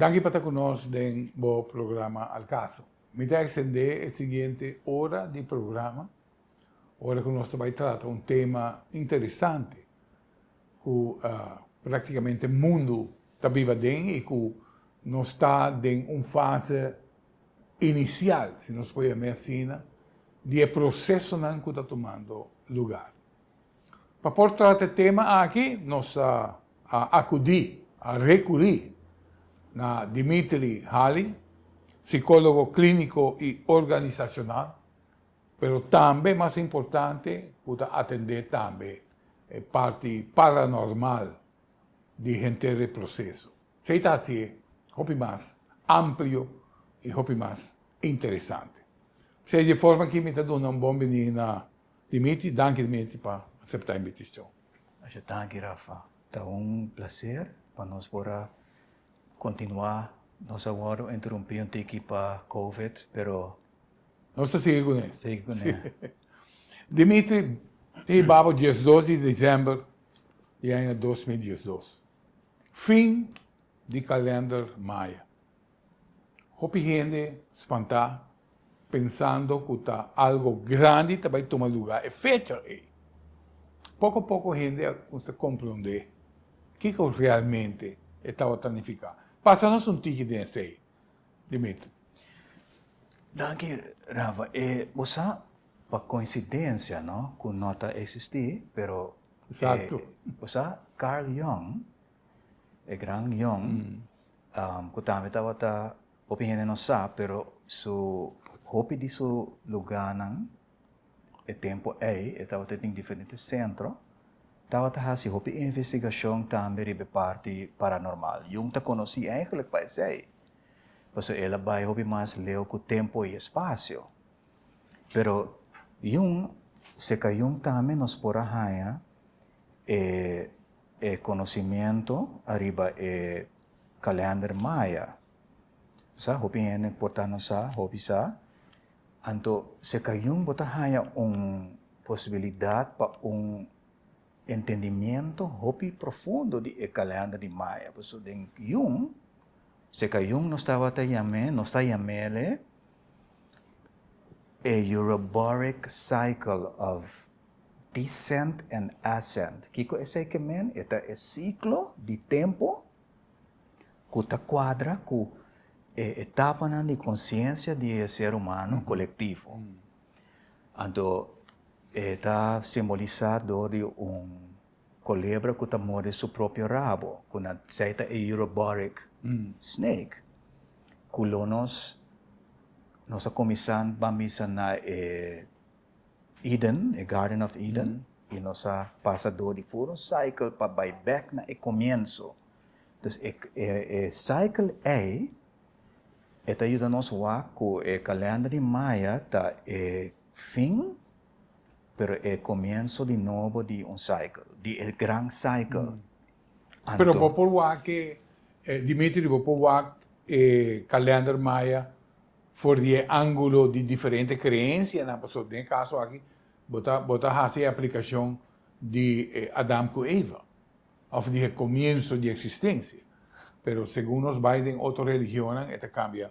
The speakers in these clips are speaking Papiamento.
Danki pa ta ku nos den bo programa Al Caso. Mi ta eksendé e siguiente ora di programa, ora ku nos ta bai trata un tema interesante ku praktikamente mundu ta biba den i ku nos ta den un fase inisial, si nos por yam'é asina, di e prosesonan ku ta tumando lugar. Pa por trata e tema aki nos a akudí, a rekurí na Dimitri Hali, sikólogo klíniko i organisashonal, pero tambe mas importante ku ta atendé tambe e parti paranormal di henter e proseso. Esei ta hasié hopi mas amplio i hopi mas interesante. P'esei di e forma aki mi ta duna un bon biní na Dimitri, danki Dimitri pa acepta invitacion. Masha danki Rafa. Ta un placer pa nos por a continua. Nos a wordo interumpi un tiki pa covid pero. Nos ta sigui cune. Sigui cune. Dimitri, ta hiba bo 12 di december di aña 2012. Fin di kalender maya. Hopi hende spantá pensando ku ta algo grandi ta bai tuma lugá e fecha ei. Poko poko hende a kuminsá komprondé kiko realmente e tabata nifiká. Pasa nos un tiki den esei, Dimitri. Danki, Rafa. E bo sa, pa koinsidensia, no, ku no ta eksistí, pero Exacto. Bo sa, Carl Jung, e gran Jung, ku tambe tabata hopi hende no sa, pero su hopi di su lugánan e tempu ei, e tabata den diferente sentro, tabata hasi hopi investigashon tambe riba e parti paranormal. Jung ta konosí eigenlijk pa esei, pasobra el a bai hopi mas leu ku tempu i espasio. Pero Jung, serka Jung tambe nos por a haña e e conocimiento ariba e calender maya. Sa, hopi hende por ta no sa, hopi sa. Anto serka Jung bo ta haña un posibilidad pa un entendimiento hopi profundo di e calender di maya. Pasobra den Jung, serka Jung nos tabata yam'é, nos ta yam'é e Uroboric cycle of Descent and ascent. Kiko esei ke men? E ta e siklo di tempu ku ta kuadra ku e etapanan di konsiensia di e ser humano kolektivo. Anto e ta simbolisá dor di un kolebra ku ta morde su propio rabo, ku na esei ta e uroboric snake, ku lo nos nos a kuminsá ban bisa na e Eden, e Garden of Eden, i nos a pasa dor di fur un cycle pa bai bek na e komienso. Dus e e cycle ei e ta yuda nos wak ku e kalender di Maya ta e fin pero e komienso di nobo di un cycle, di e gran cycle. Pero bo por wak e, Dimitri, bo por wak e kalender Maya For di e ángulo di diferente kreensianan, pasobra den e kaso aki bo ta bo ta hasi e aplikashon di Adam ku Eva, òf di e komienso di eksistensia. Pero segun nos bai den otro religionnan e ta kambia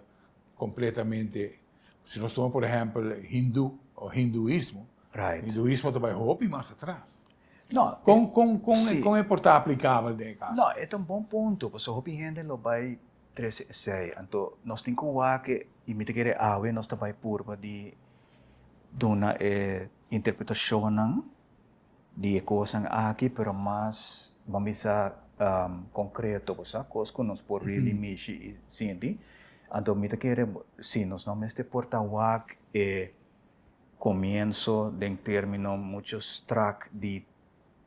kompletamente. Si nos tuma por ehèmpel hindú o hinduismo, hinduismo ta bai hopi mas atras. No, Kon kon kon kon e por ta aplikabel den e kaso? No, e ta un bon punto, pasobra hopi hende lo bai Trese esei. Anto nos tin ku wak i mi ta kere awe nos ta bai purba di duna e interpretashonnan di e kosnan aki pero mas ban bisa konkreto bo sa kos ku nos por really mishi i sinti. Anto mi ta kere si nos no mester por ta wak e komienso den termino mucho strak di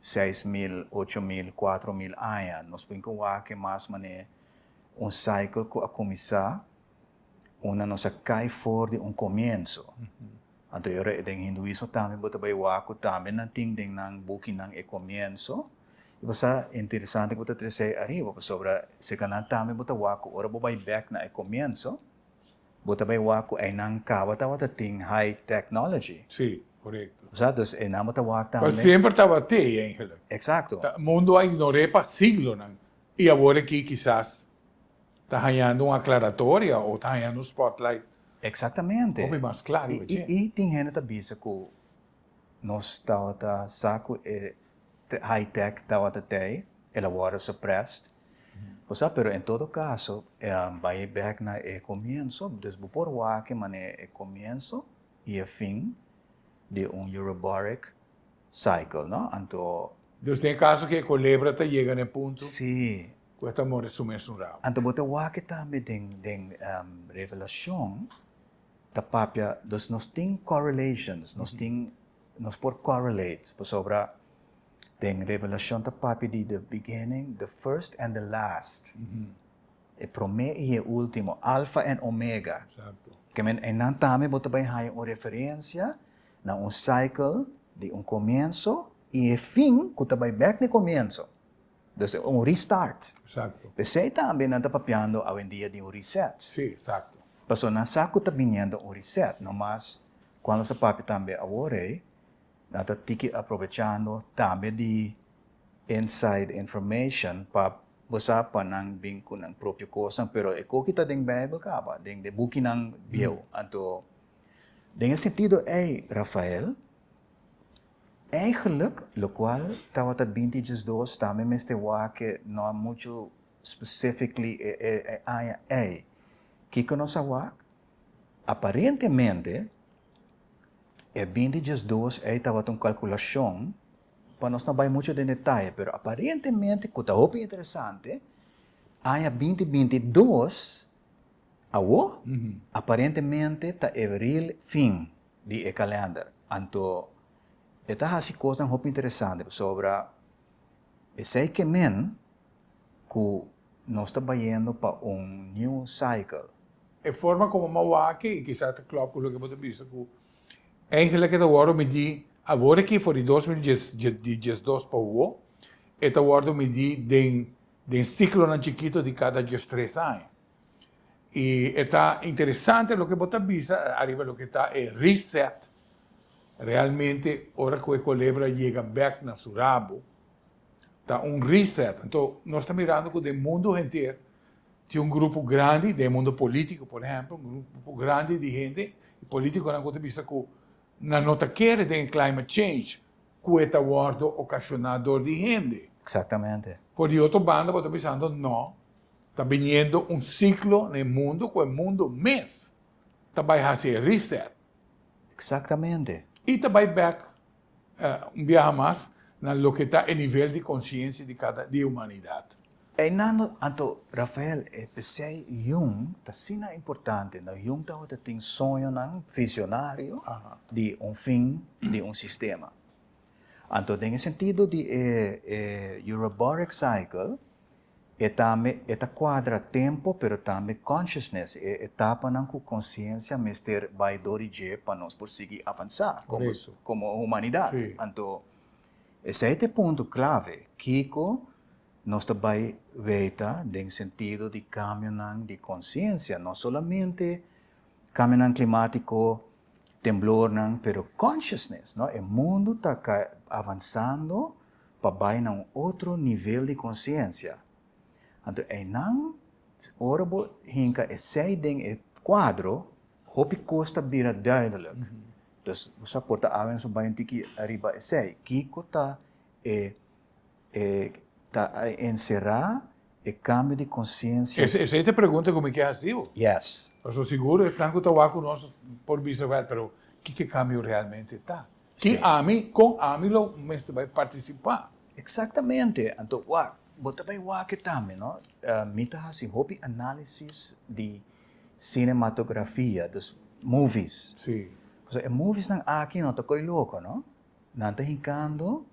6000, 8000, 4000 aña. Nos por ku wak e mas manera un cycle ku a kuminsá unda nos a kai for di un komienso. Anto e ora den hinduismo tambe bo ta bai wak ku tambe nan tin den nan bukinan e komienso. I bo sa interesante ku bo ta trese ariba pasobra serka nan tambe bo ta wak ku ora bo bai bèk na e komienso bo ta bai wak ku einan kaba tabata tin high technology. Sí, korekto. Bo sa, dus einan bo ta wak tambe. Cual semper tabat'ei eigenlijk. Eksakto. Mundu a ignor'é pa siglonan. I awor aki kisas Ta hañando un aclaratoria o ta hañando un spotlight. Exactamente. Hopi mas cla riba dje. I tin hende ta bisa cu nos tabata sa cu e high tech tabata tey, el a wordo suppressed. Bo sa, pero en todo caso, bay bek na e comienzo, dus bo por wak e manera e comienzo y e fin di un Uroboric cycle, no? Anto. Dus den e caso cu e colebra ta yega na e punto. Si. Cu e ta more su mesun rabo. Anto bo ta wak tambe den den Revelacion ta papia, dus nos tin correlations, nos tin, nos por correlate, pasobra den Revelacion ta papia di the beginning, the first and the last. E promé i e último, Alfa en Omega. Ke men einan tambe bo ta bai haña un referensia na un cycle di un komienso i e fin ku ta bai bèk na e komienso. Dus un restart. P'esei tambe nan ta papiando awendia di un reset. Pasobra nan sa ku ta biniendo un reset. Nomas kuando nos a papia tambe awor ei, nan ta tiki aprovechando tambe di inside information pa bo sa pa nan bin ku nan propio kosnan, pero e koki ta den Bijbel kaba, den de bukinan bieu. Anto, den e sentido ei, Rafael, eigenlijk lokual tabata binti diesdos tambe mester wak no muchu specifically e e aña ei. Kiko nos a wak? Aparentemente e binti diesdos ei tabata un kalkulashon. Pa nos no bai mucho den detaye, pero aparentemente cu ta hopi interesante, aña 2022 awo, aparentemente ta e real fin di e kalender. Anto e ta haci cosnan hopi interesante pasobra esey ke men cu nos ta bayendo pa un new cycle. E forma como mi a wak y kisas ta klop cu loke bo ta bisa cu Eigenlijk e ta wòrdu midí awor aki for di 2012 pa awor, e ta wòrdu midí den den siklonan chikito di kada 13 aña. I e ta interesante loke bo ta bisa ariba loke ta e reset, realmente ora ku e kolebra yega bèk na su rabo, ta un reset. Anto nos ta mirando ku den mundu henter Tin un grupo grandi den e mundo politico, por ehempel, un grupo grandi di hende, y politiconan cu ta bisa cu nan no ta kere den e climate change cu e ta wordo ocasiona door di hende. Exactamente. For di otro banda bo ta bisando no, ta biniendo un ciclo na e mundo cu e mundo mes ta bay haci e reset. Exactamente. Y ta bay bek Un biaha mas na loke ta e nivel di konsiensia di kada di e humanidat. Einan anto Rafael e p'esei Jung ta asina importante. No Jung tabata tin soñonan visionario di un fin di un sistema. Anto den e sentido di e e Uroboric Cycle E tambe e ta cuadra tempo pero tambe consciousness, e etapanan cu conciencia mester bay door di dje pa nos por sigui avansa como como humanidad. Anto esey ta e punto clave, kico nos ta bay weta den sentido di cambionan di conciencia, no solamente cambionan climatico, temblornan, pero consciousness, no? E mundo ta avansando pa bai na un otro nivel di konsiensia. Anto einan, ora bo hinka esei den e kuadro, hopi kos ta bira duidelik. Dus bo sa por ta awe nos a bai un tiki ariba esei. Kiko ta e e ta enserá e kambio di konsiensia? Esei ta e pregunta ku mi ke hasi bo. Yes. Pasobra sigur esnan ku ta wak ku nos por bisa wèl, pero kiko e kambio realmente ta? Ki ami, kon ami lo mester bai partisipá? Eksaktamente. Anto, wak, bo ta bai wak e tambe, no? Mi ta hasi hopi análisis di sinematografia, dus movies. Sí. Pasobra e moviesnan aki no ta koi loko, no? Nan ta hinkando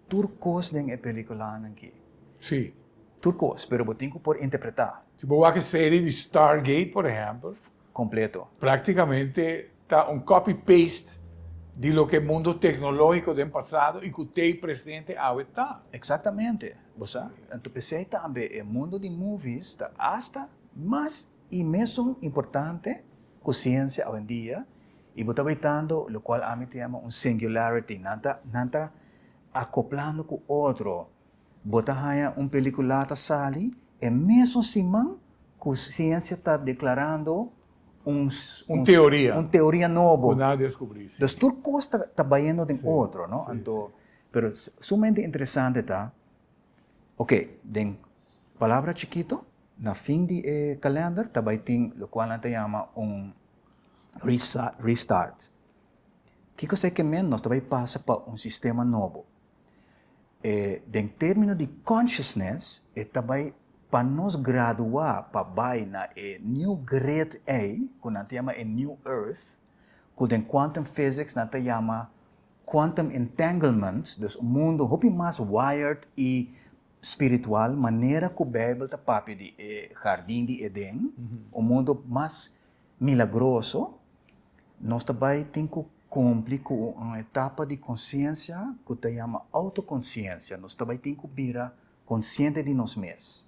tur kos den e pelikulanan aki. Sí. Tur kos, pero bo tin ku por interpretá. Si bo wak e serie di Stargate, por ehèmpel. Kompleto. Práktikamente ta un copy paste di loke mundo tecnologico den pasado y cu t'ey presente awe ta. Exactamente, bo sa. Anto p'esey tambe e mundo di movies ta hasta mas y mesun importante cu ciencia awendia y bo ta wetando locual ami ta yama un singularity, nan ta nan ta acoplando cu otro. Bo ta haña un pelicula ta sali e mesun siman. Ku siensia ta deklarando un Un teoria. Un teoria nobo. Ku nan a deskubrí, si. Dus tur kos ta ta bayendo den otro, no? Anto, pero sumamente interesante ta, oke, den palabra chikito, na fin di e kalender ta bai tin lokual nan ta yama un restart. Kiko esei ke men? Nos ta bai pasa pa un sistema nobo. E den termino di consciousness e ta bai pa nos gradua pa bai na e new grid ei ku nan ta yama e new earth ku den quantum physics nan ta yama quantum entanglement, dus un mundo hopi mas wired i spiritual manera ku Bijbel ta papia di e hardin di Eden, un mundo mas milagroso, nos ta bai tin ku kumpli ku un etapa di konsiensia ku ta yama outokonsiensia. Nos ta bai tin ku bira konsiente di nos mes.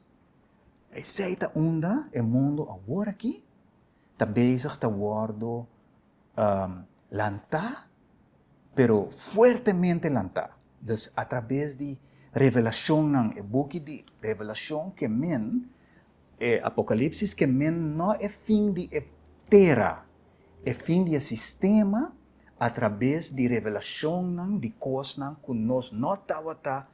Esei ta unda e mundu awor aki ta bezig ta wòrdu lantá, pero fuertemente lantá. Dus atrabes di revelashonnan, e buki di Revelashon ke men E Apokalipsis ke men no e fin di e tera, e fin di e sistema atrabes di revelashonnan di kosnan ku nos no tabata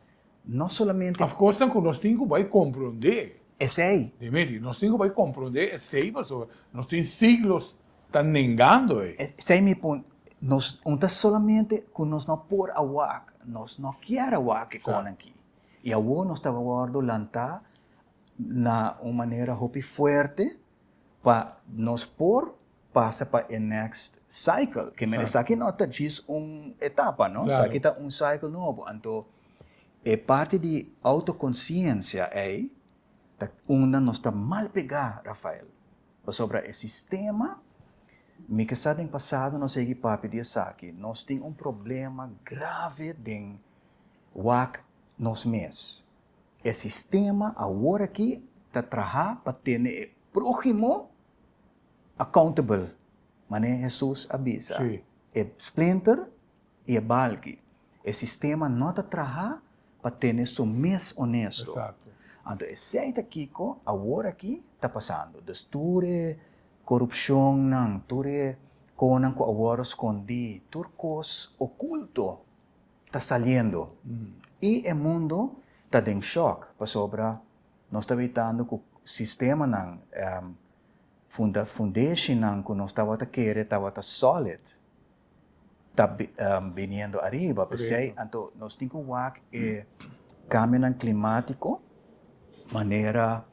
no solamente. Òf kosnan ku nos tin ku bai komprondé. Esei. Dimitri, nos tin ku bai komprondé esei pasobra nos tin siglos ta nengando ei. Esei mi punto. Nos no ta solamente ku nos no por a wak, nos no kier a wak e konan aki. I awor nos ta wòrdu lantá na un manera hopi fuerte pa nos por pasa pa e next cycle. Ke men esaki no ta djis un etapa, no? Esaki ta un cycle nobo. Anto e parti di autoconciencia ei ta unda nos ta mal pegá, Rafael. Pasobra e sistema, mi ke sa den pasado nos a yegi papia di esaki, nos tin un problema grave den wak nos mes. E sistema awor aki ta traha pa tene e próhimo accountable, manera Hesus a bisa. E splinter i e balki. E sistema no ta traha pa tene su mes honesto. Anto esei ta kiko awor aki ta pasando. Dus tur e korupshonnan, tur e konan ku a wòrdu skondí, tur kos okulto ta saliendo y e mundo ta den shock pasobra nos ta witando cu sistemanan, funda fundeshinan cu nos tabata kere tabata solid ta biniendo ariba. P'esey anto nos tin cu wak e cambionan climatico manera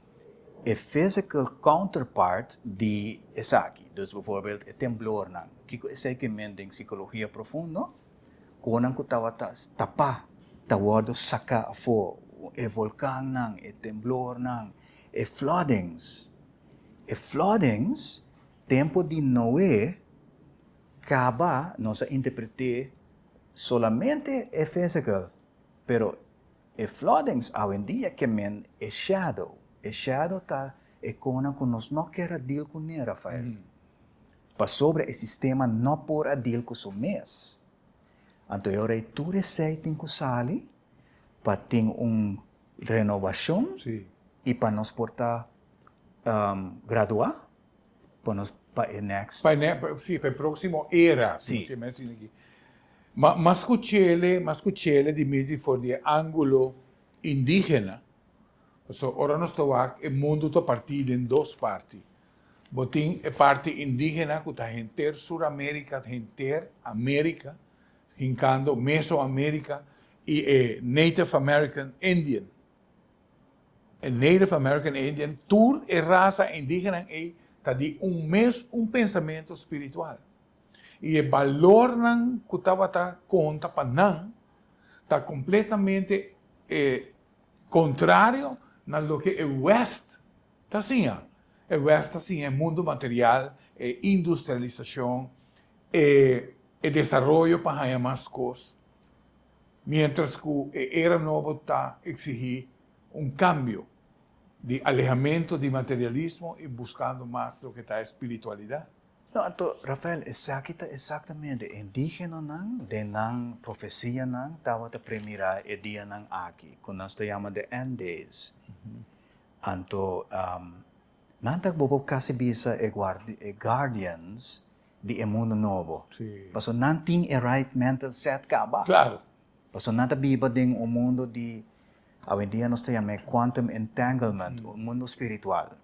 e physical counterpart di esaki. Dus bijvoorbeeld e temblornan. Kico esey ke men den psicologia profundo? Konan ku tabata tapá ta wòrdu saká afó, e volkannan, e temblornan, e floodings. E floodings, tempu di Noé kaba, nos a interpret'é solamente e physical, pero e floodings awendia ke men e shadow. E shadow ta e konan ku nos no kier a deal kuné, Rafael. Pasobra e sistema no por a deal cu su mes. Anto e ora ei tur esei tin cu sali pa tin un renovacion y pa nos por ta gradua pa nos pa e next. Pa e si, pa e proximo era. Si. Ma mas cu chele, mas cu chele di miti for di e angulo indigena. Pasobra ora nos ta wak e mundo ta parti den dos parti. Bo tin e parti indigena ku ta henter Sur Amerika, henter Amerika, hinkando Mesoamerika i e Native American Indian. E Native American Indian, tur e rasa indigenan ei ta di un mes un pensamentu spiritual. I e balornan ku tabata konta pa nan ta kompletamente e kontrario na loke e West Ta siña. E West ta siña e mundu material, e industrialisashon, e e desaroyo pa haña mas kos, miéntras ku e era nobo ta eksihí un kambio di alehamentu di materialismo i buskando mas loke ta e spiritualidat. No, anto, Rafael, esaki ta exactamente e indigenonan den nan profecianan tabata premira e dianan aki, cu nos ta yama the end days. Anto, Nan ta bo por casi bisa e guardi e guardians di e mundo nobo. Sí. Paso nan tin e right mental set caba. Claro. Paso nan ta biba den un mundo di, awendia nos ta yam'e quantum entanglement, un mundo spiritual,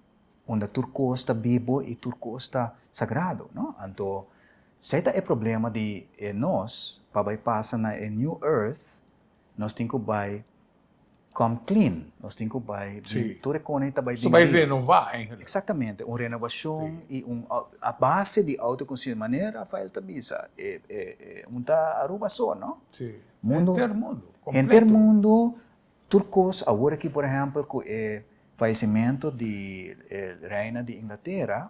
unda tur cos ta bibo y tur cos ta sagrado, no? Anto, esey ta e problema di e nos, pa bay pasa na e new earth, nos tin cu bay come clean, nos tin cu bay bin, tur e cone ta bay bin Nos ta bay ariba. renova eigenlijk. Exactamente, un renovacion y un a base di autoconciencia, manera Rafael ta bisa, e e e un ta Aruba so, no? Si, Mundo, henter mundo, completo. Henter mundo, tur cos, awor aki por ehempel cu e fallecimento di e reina di Inglatera,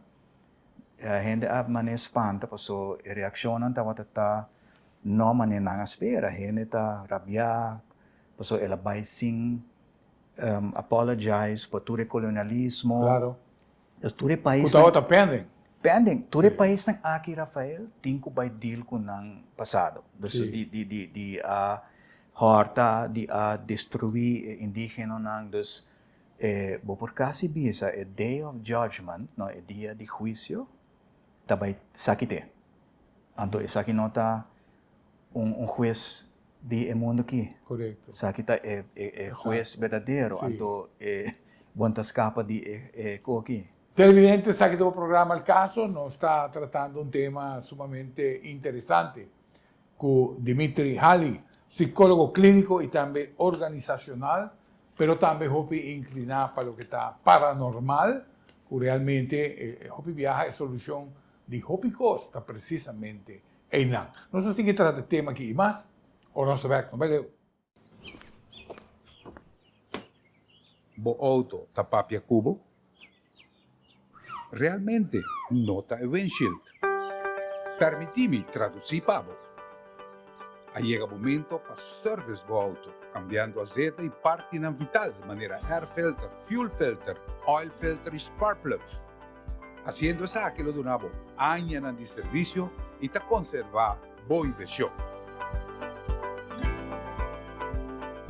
hende a mane spanta paso e reaccionnan tabata ta no mane nan a spera, hende ta rabia, Pasobra el a bai sin apologize pa tur e kolonialismo. Claro. Dus tur e paisnan. Ku tabata pending. Pending. Tur e paisnan aki, Rafael, tin ku bai deal ku nan pasado. Dus di di di di a hòrta, di a destruí e indigenonan. Dus e bo por kasi bisa e day of judgment, no, e dia di huisio, ta bai esaki te. Anto esaki no ta un un hues di e mundu ki. Korekto. Esaki ta e e hues berdadero, anto e bon ta skapa di e e koki. Televidente, esaki ta bo programa El Caso. Nos ta tratando un tema sumamente interesante ku Dimitri Hali, psicólogo clínico y tambe organisacional, pero tambe hopi incliná pa loke ta paranormal, ku realmente e hopi biaha e solucion di hopi kos ta precisamente Einan. Nos ta sigui trata e tema aki i mas ora nos ta bek. No bai leu. Bo auto ta papia ku bo? Realmente no ta e windshield. Permití mi tradusí pa bo. A yega momento pa service bo auto, cambiando azeta y partinan vital manera air filter, fuel filter, oil filter y spark plugs. Haciendo esaki lo duna bo añanan di servicio y ta conserva bo inversion.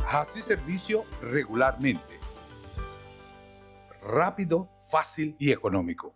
Haci servicio regularmente. Rapido, facil y economico.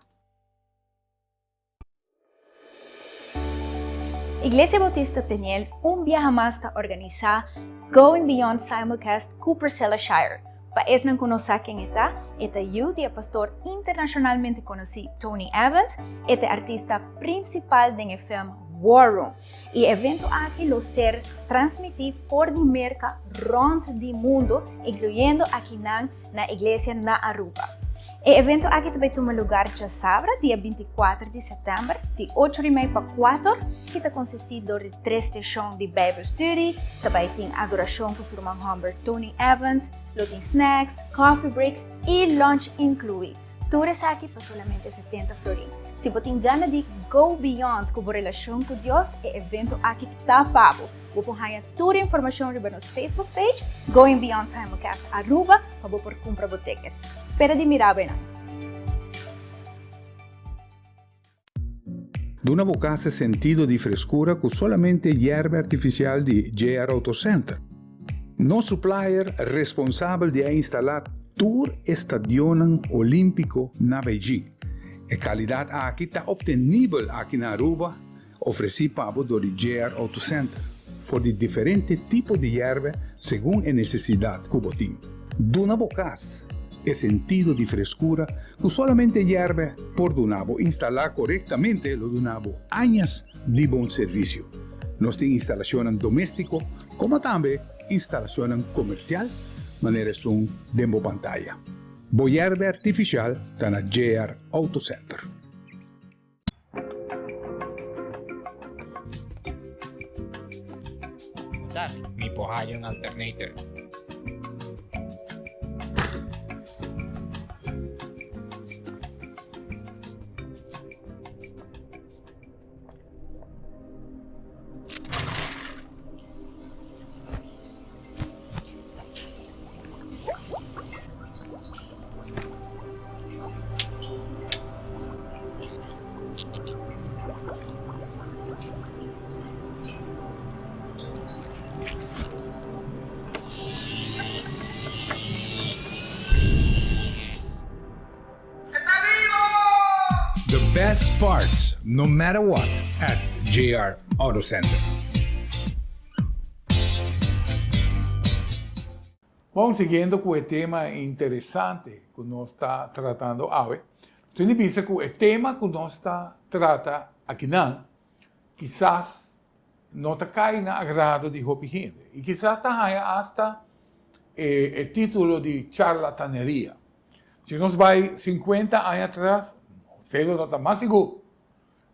Iglesia Bautista Peniel un biaha mas ta organisá Going Beyond Simulcast ku Priscilla Shirer. Pa esnan ku no sa ken e ta, e ta yu di e pastor internashonalmente konosí Tony Evans, e ta e artista prinsipal den e film War Room. E evento aki lo ser transmití for di Merka rònt di mundu, inkluyendo akinan na iglesia na Aruba. E evento aki ta bai tuma lugar djasabra, dia 24 di sèptèmber, di ocho di mei pa kuator, ki ta konsistí dor di tres steshon di Bijbelstudie, ta bai tin adorashon ku su ruman hòmber Tony Evans, lo tin snacks, coffee breaks i lunch inkluí. Tur esaki pa solamente 70 florin. Si bo tin gana di go beyond ku bo relashon ku Dios, e evento aki ta pa bo. Bo por haña tur informashon riba nos Facebook page, Going Beyond Simulcast Aruba, pa bo por kumpra bo tickets. Spera di mira bo einan. Duna bo kas e sentido di freskura ku solamente yerba artifisial di JR Auto Center. Nos supplier responsabel di a instalá tur e stadionnan olímpiko na Beijing. E kalidat aki ta optenibel aki na Aruba Ofresí pa bo dor di JR Auto Center for di diferente tipo di yerbe segun e nesesidat ku bo tin. Duna bo kas e sentido di freskura ku solamente yerbe por duna bo. Instalá korektamente lo duna bo añas di bon servisio. Nos tin instalashonnan doméstiko komo tambe instalashonnan komersial manera esun den bo pantaya. Bo yerbe artifisial ta na JR Auto Center. Mi por haya un alternator. The best parts no matter what at JR Auto Center. Bon, siguiendo cu e tema interesante cu nos ta tratando awe, tin di bisa cu e tema cu nos ta trata akinan kisas no ta cay na agrado di hopi hende y kisas ta haya hasta e e titulo di charlataneria. Si nos bay cincuenta aña atras, esey lo ta mas sigur.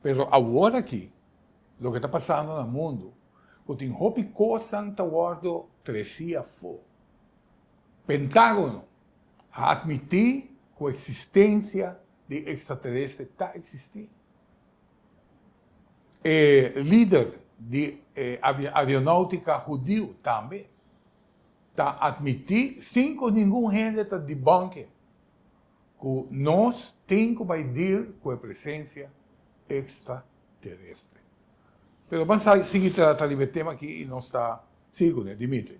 Pero awor aki, loke ta pasando na mundu, ku tin hopi kosnan ta wòrdu tresí afó. Pentágono a atmití ku eksistensia di ekstraterestre ta eksistí. E lider di e avionoutika hudiu tambe ta atmití, sin ku ningun hende ta debunke, ku nos tin ku bai deal ku e presensia ekstraterestre. Pero ban sa sigui trata riba e tema aki i nos ta sigui kuné. Dimitri.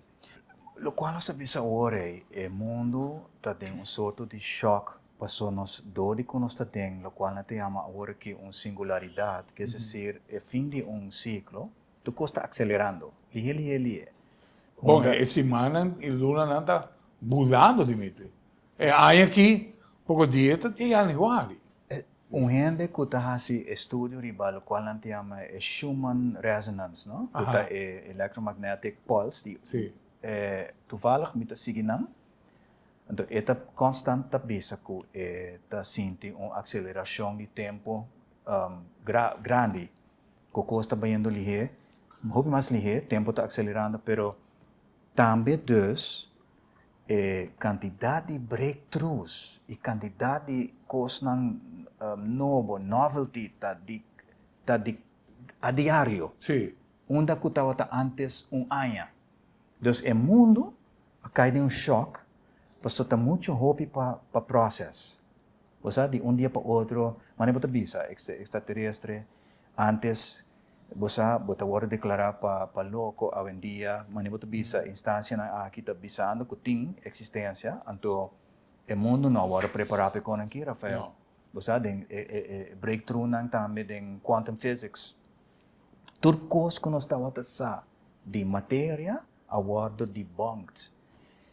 Lokual nos ta bisa awor ei, e mundu ta den un sorto di shòk paso nos dor di ku nos ta den lokual nan ta yama awor aki un singularidat, ke es desir e fin di un siklo, Tur kos ta akselerando, lihe lihe lihe. Bon, e simannan i lunanan ta bulando, Dimitri. E aña aki, poko dia ta tin yanüari. Un hende ku ta hasi estudio riba lokual nan ta yama e Schumann resonance, no? Ku ta e electromagnetic pulse di toevallig mi ta sigui nan. Anto e ta konstant ta bisa ku e ta sinti un akselerashon di tempu grandi. Ku kos ta bayendo lihé, hopi mas lihé, tempu ta akselerando, pero tambe dus e kantidat di breakthroughs i kantidat di kosnan nobo, novelty, ta di ta di a diario. Sí. Unda ku tabata ántes un aña. Dus e mundu a kai den un shòk pasobra ta muchu hopi pa pa proses. Bo sa, di un dia pa otro, manera bo ta bisa, extraterestre, antes, bo sa, bo ta wòrdu deklará pa pa loko, awendia, manera bo ta bisa, instansianan aki ta bisando ku tin eksistensia, anto e mundu no a wòrdu prepará pa e konan aki, Rafael. No. Bo sa, den e e e breakthroughnan tambe den quantum physics. Tur kos ku nos tabata sa di materia a wòrdu debunked.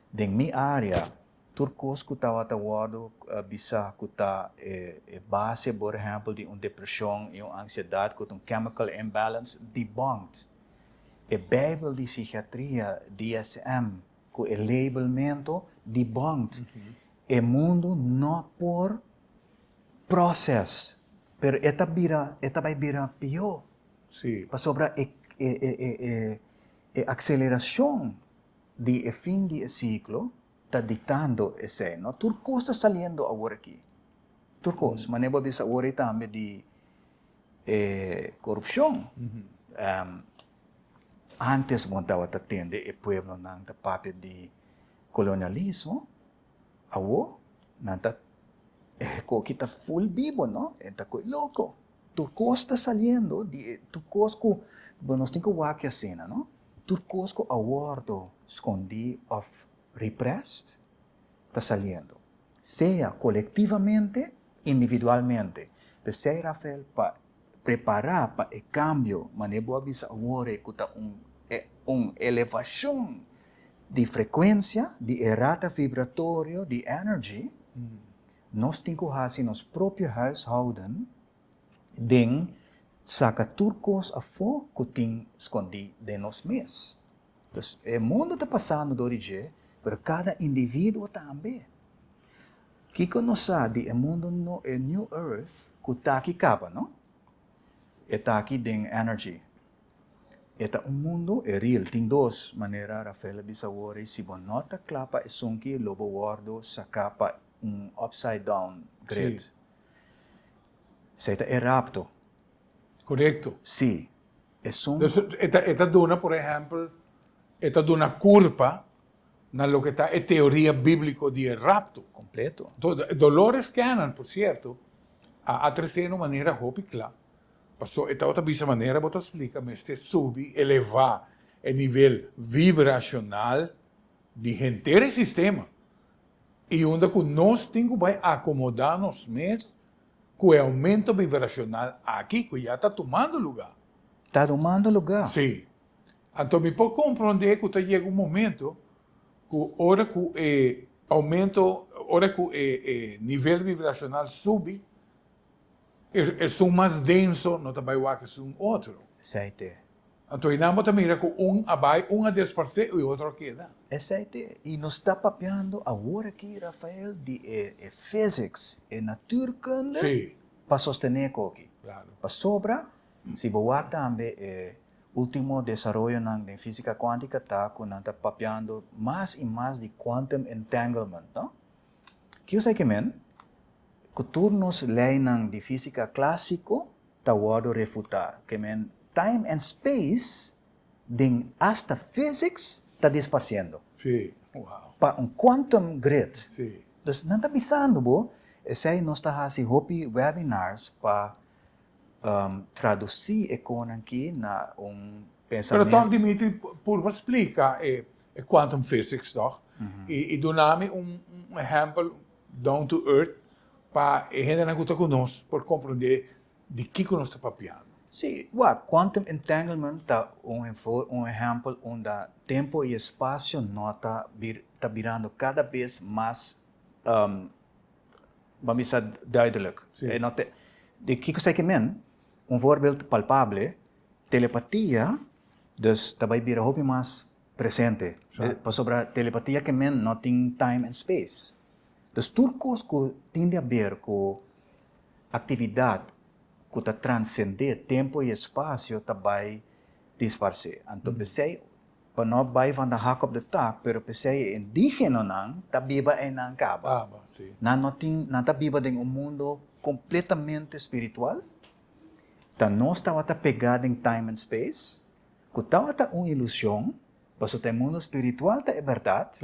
Den mi área, Tur kos ku tabata wòrdu bisá ku ta e base, por ehèmpel, di un depreshon i un ansiedat ku ta un chemical imbalance, debunked. E Beibel di sikiatria, DSM, ku e labelmentu, debunked. E mundu no por process, pero e ta bira, e ta bai bira pió. Pasobra e e akselerashon di e fin di e siklo ta diktando esei, no? Tur kos ta saliendo awor aki. Tur kos. Manera bo a bisa awor ei tambe di e korupshon. Antes bo tabata tende e pueblonan ta papia di kolonialismo, awor nan ta e koki ta ful bibo, no? E ta koe loko. Tur kos ta saliendo di e tur kos ku bo nos tin ku wak asina, no? Tur kos ku a wòrdu skondí òf repressed ta saliendo, sea kolektivamente, individualmente. P'esei, Rafael, pa prepará pa e kambio, manera bo a bisa awor ku ta un un elevashon di frekuensia di e rata vibratorio di energy, nos tin ku hasi nos propio huishouden den saka tur kos afó ku tin skondí den nos mes. Dus e mundu ta pasando dor di dje, pero kada individuo tambe. Kiko nos sa di e mundu no, e new earth ku ta aki kaba, no? E ta aki den energy. E ta un mundu, e real, tin dos manera Rafael a bisa awor ei, si bo no ta kla pa esunki lo bo wòrdu saká pa un upside down grid. Esei ta e rapto. Korekto. Sí. Esun. Dus e ta e ta duna por ehèmpel, e ta duna kurpa na loke ta e teoria bíbliko di e rapto. Kompleto. Dolores Cannon, por sierto, a a tres'é na un manera hopi kla. Paso e tabata bisa manera bo ta splika mester subi, elevá e nivel vibrashonal di henter e sistema. I unda ku nos tin ku bai akomodá nos mes. Ku e oumento vibrashonal aki ku ya ta tumando lugá. Ta tumando lugá. Sí. Anto mi por komprondé ku ta yega un momento ku ora ku e oumento, ora ku e e nivel vibrashonal subi, esun mas denso no ta bai wak esun otro. Esei te. Anto einan bo ta mira ku un a bai, un a desparsé i otro a keda. Esei te. I nos ta papiando awor aki, Rafael, di e e physics, e natuurkunde pa sostené koki. Pasobra, si bo wak tambe e ultimo desaroyonan den físika kuántika ta ku nan ta papiando mas i mas di quantum entanglement, no? Kiko esei ke men? Ku tur nos leinan di físika klásiko ta wòrdu refutá. Ke men time and space den asta physics ta disparsiendo. Sí, wow. Pa un quantum grid. Sí. Dus nan ta bisando bo, esei nos ta hasi hopi webinars pa tradusí e konan ki na un pensamentu. Pero tòg Dimitri purba splika e quantum physics tòg i duna mi un ehèmpel down to earth pa e hendenan ku ta ku nos por komprondé di kiko nos ta papiando. Sí, wak, quantum entanglement ta un un ehèmpel unda tempu i espasio no ta ta birando kada bes mas ban bisa duidelijk. E no te di kiko esei ke men? Un voorbeeld palpable, telepatia dus ta bai bira hopi mas presente. Pasobra telepatia ke men no tin time and space. Dus tur kos ku tin di haber ku aktividat ku ta transendé tempu i espasio ta bai disparsé. Anto p'esei pa no bai van de hak op de tak, pero p'esei e indígenonan ta biba einan kaba. Nan no tin, nan ta biba den un mundo kompletamente spiritual. Ta nos tabata pegá den time and space, ku tabata un ilushon, Pasobra ta e mundo spiritual ta e bèrdat,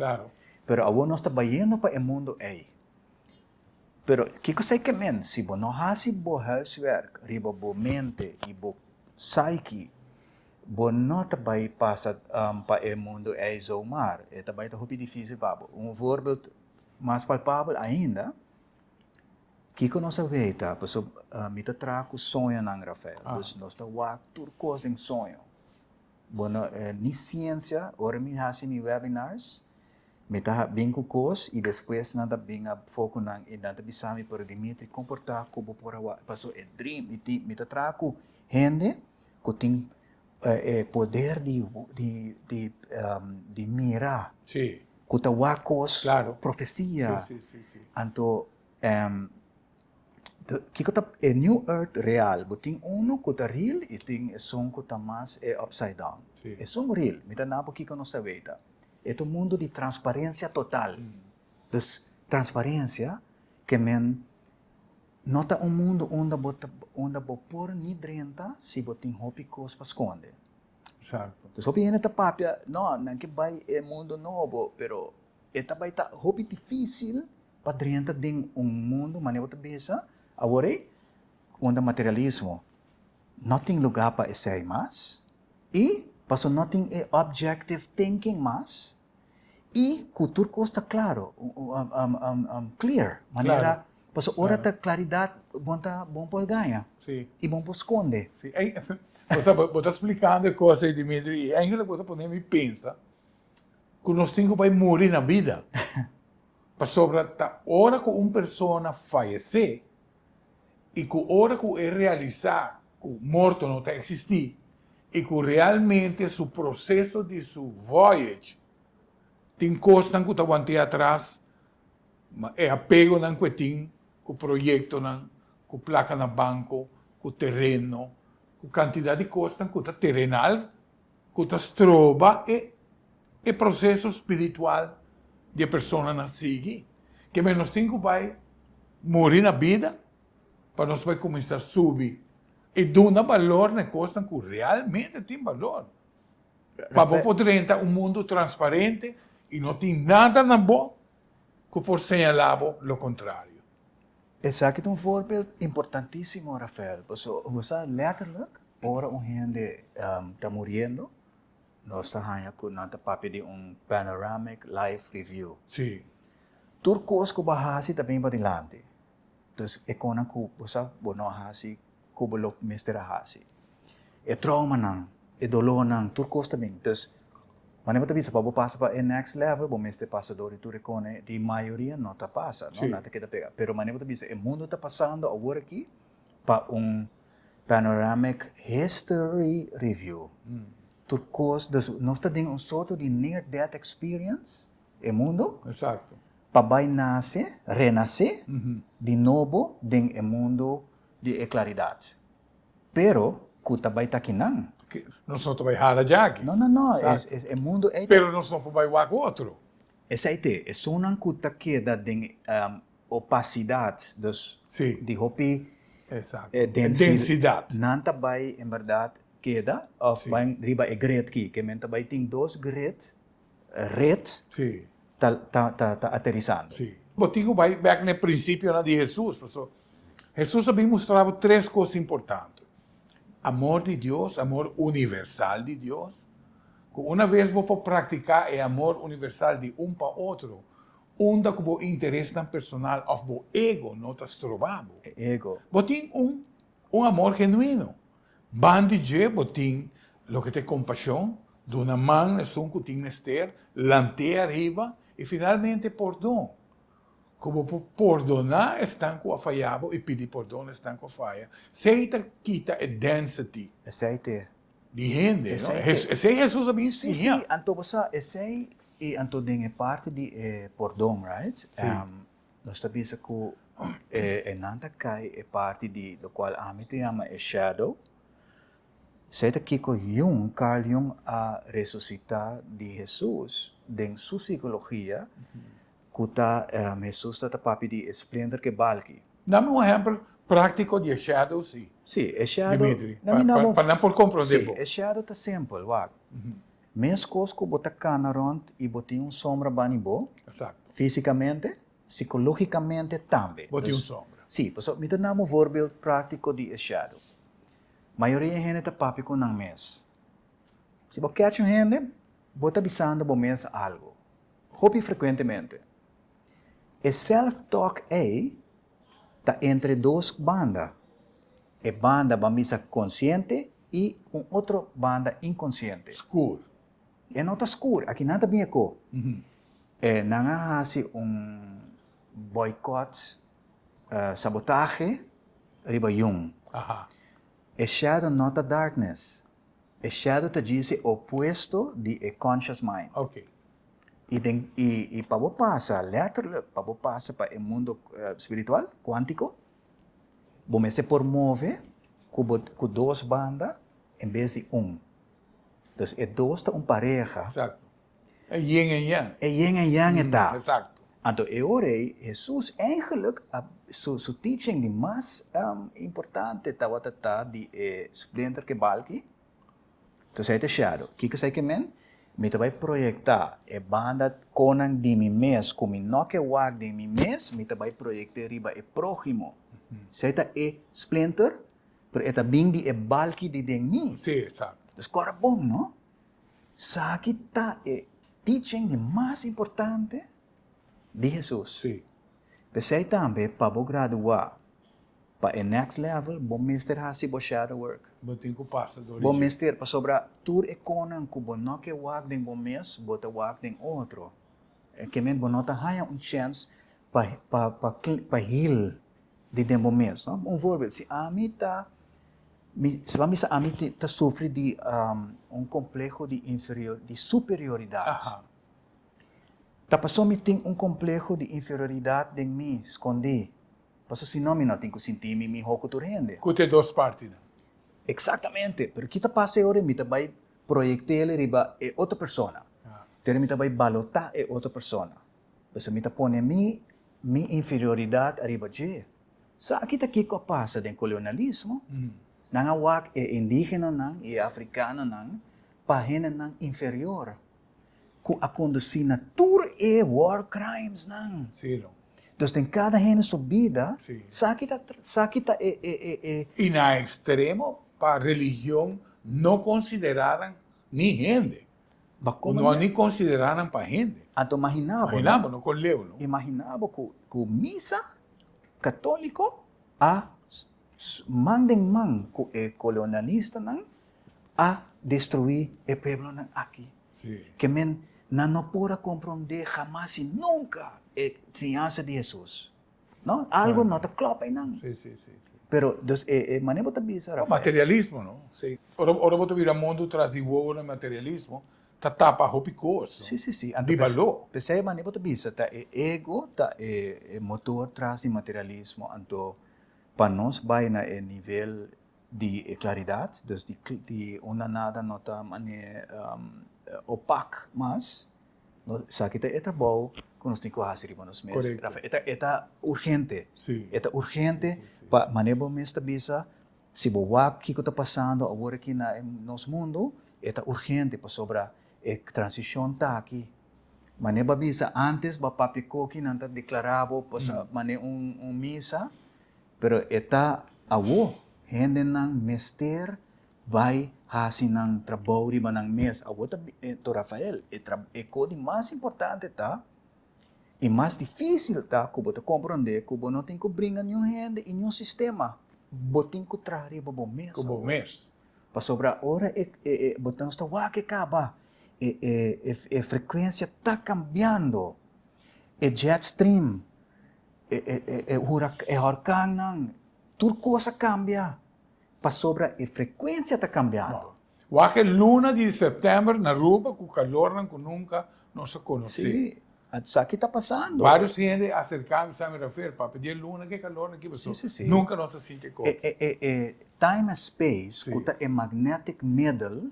pero awor nos ta bayendo pa e mundo ei. Pero kiko esei ke men? Si bo no hasi bo huiswerk riba bo mente i bo psyche, bo no ta bai pasa pa e mundo ei zomaar. E ta bai ta hopi difisil pa bo. Un voorbeeld mas palpabel ainda, kiko nos a weta, pasobra mi ta traha ku soñonan, Rafael. Dus nos ta wak tur kos den soño. Bo no ni siensia, ora mi hasi mi webinars, mi ta bin ku kos i despues nan ta bin a fo ku nan i nan ta bisa mi, pero Dimitri kon por ta ku bo por a wak? Paso e dream, mi tin, mi ta traha ku hende ku tin e poder di di di di mira, ku ta wak kos, profesia, anto Kiko ta e new earth real? Bo tin unu ku ta real i tin esun ku ta mas e upside down. Esun real, mi ta na bo kiko nos ta weta. E ta un mundu di transparensia total. Dus transparensia ke men no ta un mundu unda bo ta unda bo por ni drenta si bo tin hopi kos pa skonde. Dus hopi hende ta papia, no, nan ke bai e mundu nobo, pero e ta bai ta hopi difisil Pa drenta den un mundu manera bo ta bisa awor ei, unda materialismo no tin lugá pa esei mas i pasobra no tin e objective thinking mas i ku tur kos ta klaro, clear, manera pasobra ora ta klaridat bon ta bon por gaña i bon por skonde. Sí, bo ta splikando e kos ei Dimitri i eigenlijk bo ta pone mi pensa ku nos tin ku bai muri na bida. Pasobra ta ora ku un persona fayesé i ku ora ku e realisá ku morto no ta eksistí i ku realmente su proseso di su voyage tin kosnan ku ta want'é atras, ma e apegonan ku e tin ku proyektonan, ku plaka na banko, ku tereno, ku kantidat di kosnan ku ta terenal, ku ta stroba e e proseso spiritual di e personanan sigui. Ke men nos tin ku bai muri na bida pa nos bai kuminsá subi i duna balor na e kosnan ku realmente tin balor. Pa bo por drenta un mundu transparente i no tin nada na bo ku por señalá bo lo kontrario. Esaki ta un voorbeeld importantísimo, Rafael, pasobra bo sa letterlijk ora un hende ta muriendo, nos ta haña ku nan ta papia di un panoramic life review. Sí. Tur kos ku bo a hasi ta bin padilanti. Dus e konan ku bo sa bo no a hasi ku bo lo mester a hasi. E traumanan, e dolónan, tur kos ta bin. Dus, manera bo ta bisa pa bo pasa pa e next level bo mester pasa dor di tur e kone di mayoria no ta pasa, no? Nan ta keda pega. Pero manera bo ta bisa e mundu ta pasando awor aki pa un panoramic history review. Tur kos, dus nos ta den un sorto di near death experience, e mundu. Exacto. Pa bai nase, renasé, di nobo den e mundu di e klaridat. Pero ku ta bai ta kinan. Nos no ta bai hala djaki. No, no, no. E mundu ei ta. Pero nos no por bai wak otro. Esei te, esunnan ku ta keda den opasidat, dus di hopi densidat, nan ta bai en bèrdat keda òf bai riba e grid ki, ke men ta bai tin dos grid, red, ta aterisando. Sí. Bo tin ku bai bèk na e prinsipionan di Hesus, pasobra Hesus a bin mustra bo tres kos importante, amor di Dios, amor universal di Dios, ku una bes bo por praktiká e amor universal di un pa otro, unda ku bo interesnan personal òf bo ego no ta stroba bo. E ego. Bo tin un un amor genuino. Ban di dje bo tin loke ta e kompashon, duna man na esun ku tin mester, lant'é ariba i finalmente pordon. Ku bo por pordoná esnan ku a faya bo i pidi pordon na esnan ku a faya. Esei ta kita e density. Esei te. Di hende, no? Esei Hesus a bin siña. Sí, sí. Anto bo sa, esei i anto den e parti di e pordon, right? Sí. Nos ta bisa ku e nan ta kai e parti di lokual ami ta yama e shadow. Esei ta kiko Jung, Carl Jung a resusitá di Hesus den su sikologia ku ta Hesus ta ta papia di e splenter ku e balki. Dame un ehèmpel práktiko di e shadow si. Sí, e shadow. Dimitri, pa nan por komprondé bo. Sí, e shadow ta simpel, wak. Meskos ku bo ta kana rònt i bo tin un sombra bani bo, físikamente, sikológikamente tambe. Bo tin un sombra. Sí, pasobra mi ta duna un voorbeeld práktiko di e shadow. Mayoria hende ta papia ku nan mes. Si bo kèch un hende, bo ta bisando bo mes algu, hopi frekuentemente. E self-talk ei ta entre dos banda, e banda ban bisa konsiente i un otro banda inkonsiente. Skur. E no ta skur, aki nan ta bin e ko. E nan a hasi un boycott, sabotahe riba Jung. E shadow no ta darkness, e shadow ta djis e opuesto di e conscious mind. I den i i pa bo pasa letterlijk, pa bo pasa pa e mundo spiritual, cuantico, bo mester por move cu bo cu dos banda en bes di un. Dus e dos ta un pareha. Exacto. E yin en yang. E yin en yang e ta. Exacto. Anto e ora ei Hesus eigenlijk a su su teaching di mas importante tabata ta di e splinter ke balki. Entonces ahí ta shadow. Kiko esei ke men? Mi ta bai proyecta e banda konan di mi mes ku mi no ke wak den mi mes, mi ta bai proyect'e riba e próhimo. Esei ta e splinter, pero e ta bin di e balki di den mi. Sí, exacto. Dus kòrda bon, no? Saki ta e teaching di mas importante di Hesus. Sí. P'esei tambe pa bo gradua Pa e next level bo mester hasi bo shadow work. Bo tin ku pasa dor di Bo dje. mester, pasobra tur e konan ku bo no ke wak den bo mes, bo ta wak den otro. E ke men bo no ta haña un chèns pa pa pa pa heal di den bo mes, no. Un voorbeeld, si ami ta mi si bo a bisa ami ta sufri di un kompleho di inferior di superioridat. Aha. Ta pasobra mi tin un kompleho di inferioridat den mi, skondí. Paso si no mi no tin ku sinti mi mihó ku tur hende. Ku te dos partinan. Eksaktamente, pero ki ta pasa e ora mi ta bai proyekt'el riba e otro persona. Te mi ta bai balotá e otro persona. Pasobra mi ta pone mi mi inferioridat ariba dje. Sa ki ta kiko a pasa den kolonialismo? Nan a wak e indígenanan i e afrikanonan pa hendenan inferior. Ku a kondusí na tur e war crimes nan. Sí, no. Dus den kada hende su bida, Sí. sa ki ta sa ki ta e e e e. I na ekstremo pa religion no konsiderá nan ni hende. Ba komo No ni konsiderá nan pa hende. Anto imaginá bo, Imaginá bo, no kon leu, no. Imaginá bo ku ku misa. Katóliko a man den man ku e kolonialistanan a destruí e pueblonan aki. Ke men nan no por a komprondé hamas i nunka e siñansa di Hesus. No, algo no ta klòp einan. Pero, dus e manera bo ta bisa, Rafael. Materialismo, no? Sí. Ora ora bo ta bira mundu tras di wowo na materialismo, ta tapa hopi kos, no? Sí, sí, sí. Di baló. P'esei e manera bo ta bisa ta e ego ta e motor tras di materialismo, anto pa nos bai na e nivel di e klaridat, dus di di unda nada no ta mane opak mas, esaki ta e trabou ku nos tin ku hasi riba nos mes. Korekto. E ta e ta urgente. Sí. E ta urgente pa manera bo mes ta bisa, si bo wak kiko ta pasando awor aki na nos mundu, e ta urgente pasobra e transishon ta aki. Manera bo a bisa antes bo a papia koki nan ta deklará bo manera un misa. Pero e ta awo, hendenan mester bai hasi nan trabou riba nan mes. Awo ta to Rafael, e tra e ko di mas importante ta i mas dificil ta ku bo ta komprondé ku bo no tin ku bringa niun hende i niun sistema. Bo tin ku traha riba bo mes Ku bo awo. mes. Pasobra ora e e e bo ta nos ta wak e kaba, e e e e frekuensia ta kambiando. E jet stream E e horkannan, tur kos a kambia pasobra e frekuensia ta kambiando. Wak e luna di sèptèmber na Aruba ku kalornan ku nunka nos a konosé. Sí, esaki ta pasando. Vários hende a aserká mi sa mi Rafael, papia di e luna ku e kalornan aki pasobra nunka nos a sinti e kos. E time and space ku ta e magnetic middle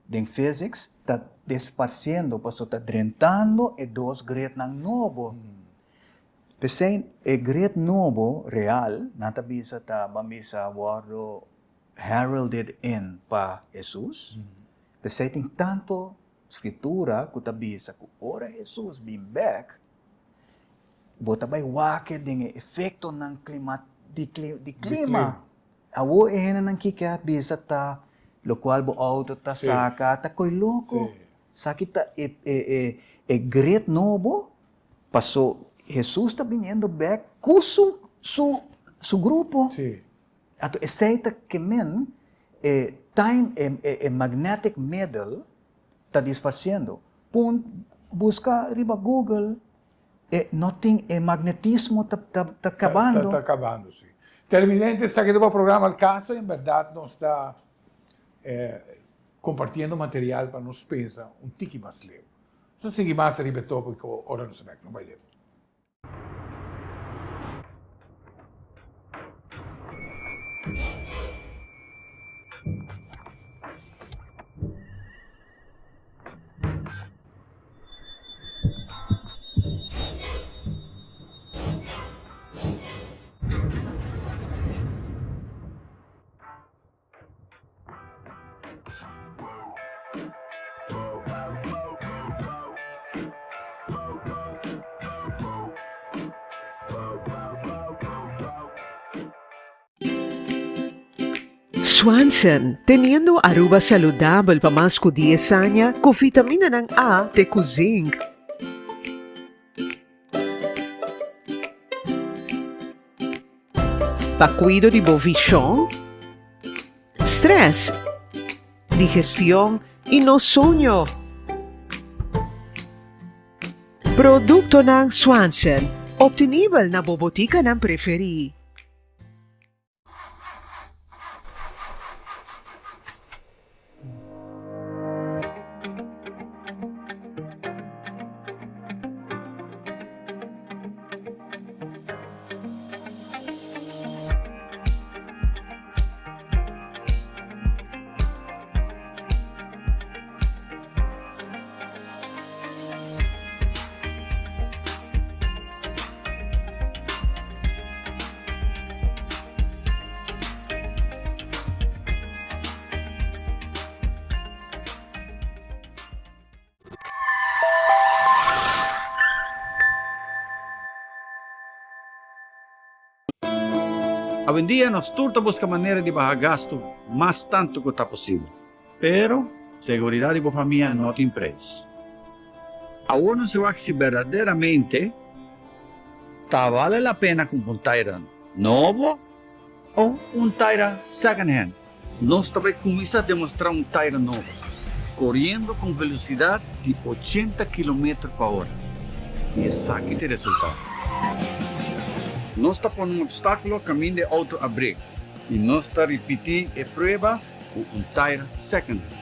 Den physics ta desparciendo paso ta drentando e dos gridnan nobo. P'esei e grid nobo real nan ta bisa ta ban bisa wordo heralded in pa Hesus. P'esei tin tanto scritura cu ta bisa cu ora Hesus bin bek bo ta bay wak den e efectonan di clima. Awor e hendenan kiko a bisa ta lokual bo outo ta saka ta koi loko. Esaki ta e e e grid nobo paso Hesus ta biniendo bek ku su su su grupo. Anto esei ta ke men e time e e magnetic middle ta disparsiendo. Pun buska riba Google E no tin e magnetismo ta ta ta kabando. Ta ta kabando si. Televidente esaki ta bo programa Al Caso en berdad nos ta compartiendo material pa nos pensa un tiki mas leu. Nos ta sigui mas ariba e topico ora nos ta bek. No bai leu. Swanson, teniendo Aruba saludabel pa mas cu dies aña cu vitaminanan A te cu zinc. Pa cuido di bo vision, stress, digestion y nos soño. Productonan Swanson, obtenibel na bo boticanan preferi. Awendia nos tur ta buska manera di baha gastu mas tantu ku ta posibel. Pero, seguridat di bo famia no tin preis. Awor nos wak si berdaderamente. Ta bale la pena kumpra un taira nobo o un taira second hand? Nos ta bai kuminsá demostrá un taira nobo, koriendo ku un velosidat di ochenta kilometer pa ora. I esaki ta e resultado. Nos ta pone un opstákulo kaminda e outo a brek i nos ta ripití e prueba ku un taira second hand.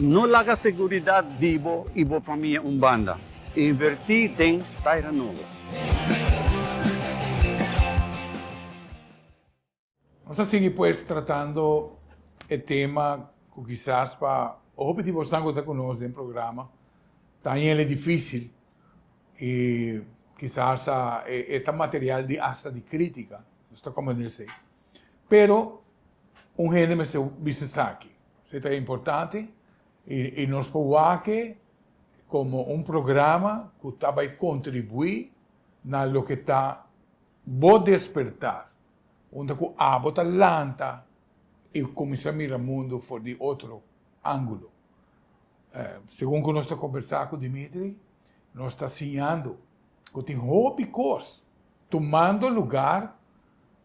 No laga seguridat di bo i bo famia un banda. Invertí den taira nobo. Nos ta sigui pues tratando e tema cu kisas pa hopi di bosnan cu ta cu nos den programa ta hañ'el dificil y kisas e ta material di hasta di critica, nos ta comprende esey. Pero un hende mester bisa esaki, esey ta importante y nos por wak como un programa cu ta bay contribui na loke ta bo despertar. Unda ku abo ta lanta i kuminsá mira mundu for di otro ángulo. Segun ku nos ta kombersá ku Dimitri, nos ta siñando ku tin hopi kos tumando lugar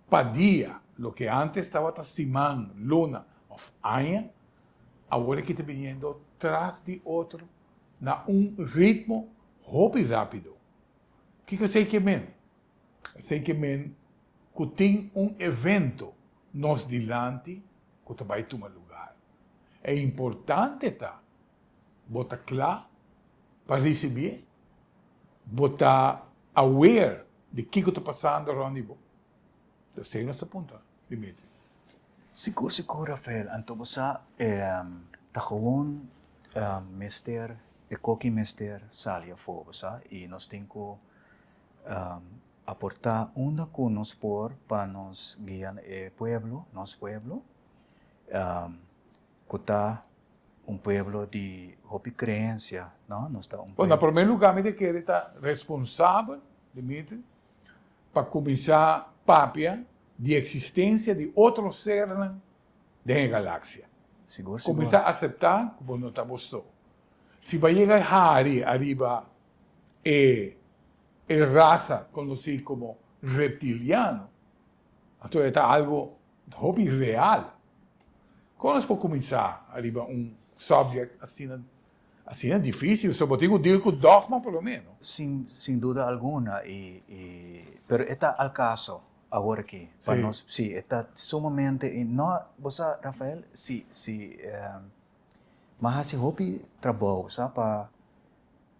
pa dia, loke ántes tabata siman, luna òf aña, awor aki ta biniendo tras di otro na un ritmo hopi rápido. Kiko esei ke men? Esei ke men ku tin un evento nos dilanti ku ta bai tuma lugar. E importante ta bo ta kla pa risibié, bo ta aware di kiko ta pasando rònt di bo. Esei nos ta puntra, Dimitri. Sigur sigur Rafael, anto bo sa ta gewoon mester e koki mester sali afó bo sa i nos tin ku Aportá unda ku nos por pa nos guia e pueblo, nos pueblo, ku ta un pueblo di hopi kreensia, no? Nos ta un Bon, na promé lugá mi ta kere ta responsabel, Dimitri, pa kuminsá papia di eksistensia di otro sernan den e galaksia. Sigur, sigur. Kuminsá aseptá ku bo no ta bo so. Si bo a yega hari ariba e e rasa konosí komo reptiliano, anto e ta algo hopi real. Kon nos por kuminsá ariba un subject asina asina difísil? So bo tin ku deal ku dogma por lo menos. Sin sin duda alguna i i pero e ta al kaso awor aki pa nos si e ta sumamente i no bo sa Rafael si si m'a hasi hopi trabou sa pa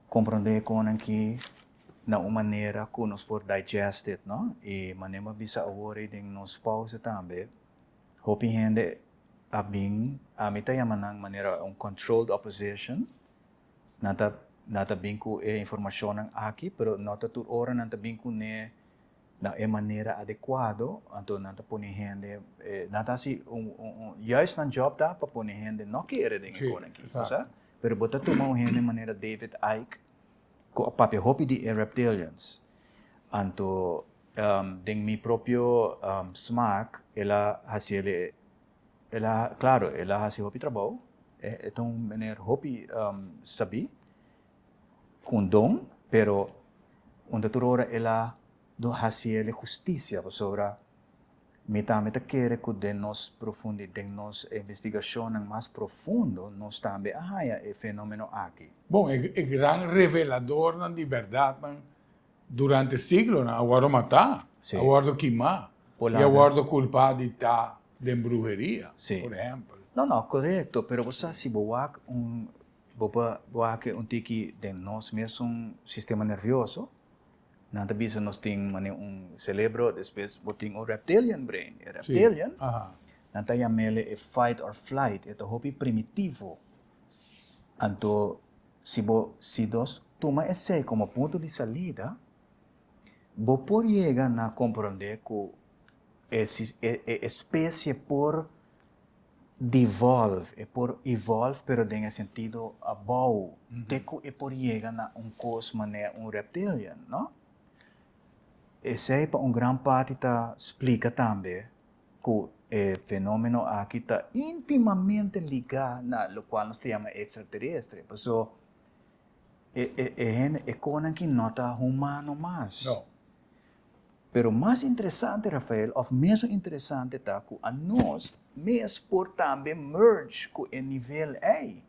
Comprende con aki na un manera cu nos por digest it, no? Y manera bo a bisa awor ey den nos pausa tambe, hopi hende a bin, ami ta yama nan manera un controlled opposition, nan ta nan ta bin cu e informacionnan aki, pero no ta tur ora nan ta bin cune na e manera adecuado, anto nan ta pone hende, nan ta haci un un juist nan job ta pa pone hende no kere den e con aki, bo sa? Pero bo ta tuma un hende manera David Icke ku a papia hopi di e reptilians. Anto den mi propio smaak el a hasi el, el a, klaro el a hasi hopi trabou, e ta un meneer hopi sabí, ku un don, pero unda tur ora el a hasi el hustisia pasobra Mi tambe ta kere ku den nos profundi, den nos investigashonnan mas profundo nos tambe a haña e fenomeno aki. Bon, e gran reveladornan di bèrdatnan durante siglonan a wòrdu matá, a wòrdu kimá i a wòrdu kulpá di ta den bruheria, por ehèmpel. No, no, korekto, pero bo sa si bo wak un, bo por wak un tiki den nos mesun sistema nervioso, Nan ta bisa nos tin mane un celebro, despues bo tin un reptilian brain. E reptilian, nan ta yam'ele e fight or flight, e ta hopi primitivo. Anto si bo, si nos tuma esei como punto di salida, bo por yega na comprende cu e e especie por devolve, e por evolve pero den e sentido abou, te ku e por yega na un kos manera un reptilian, no? Esei pa un gran parti ta splika tambe ku E fenomeno aki ta intimamente ligá na lokual nos ta yama ekstraterestre. Paso e e e hende e konan ki no ta humano mas. No. Pero mas interesante Rafael of mesun interesante ta ku anos mes por tambe merge ku e nivel ei.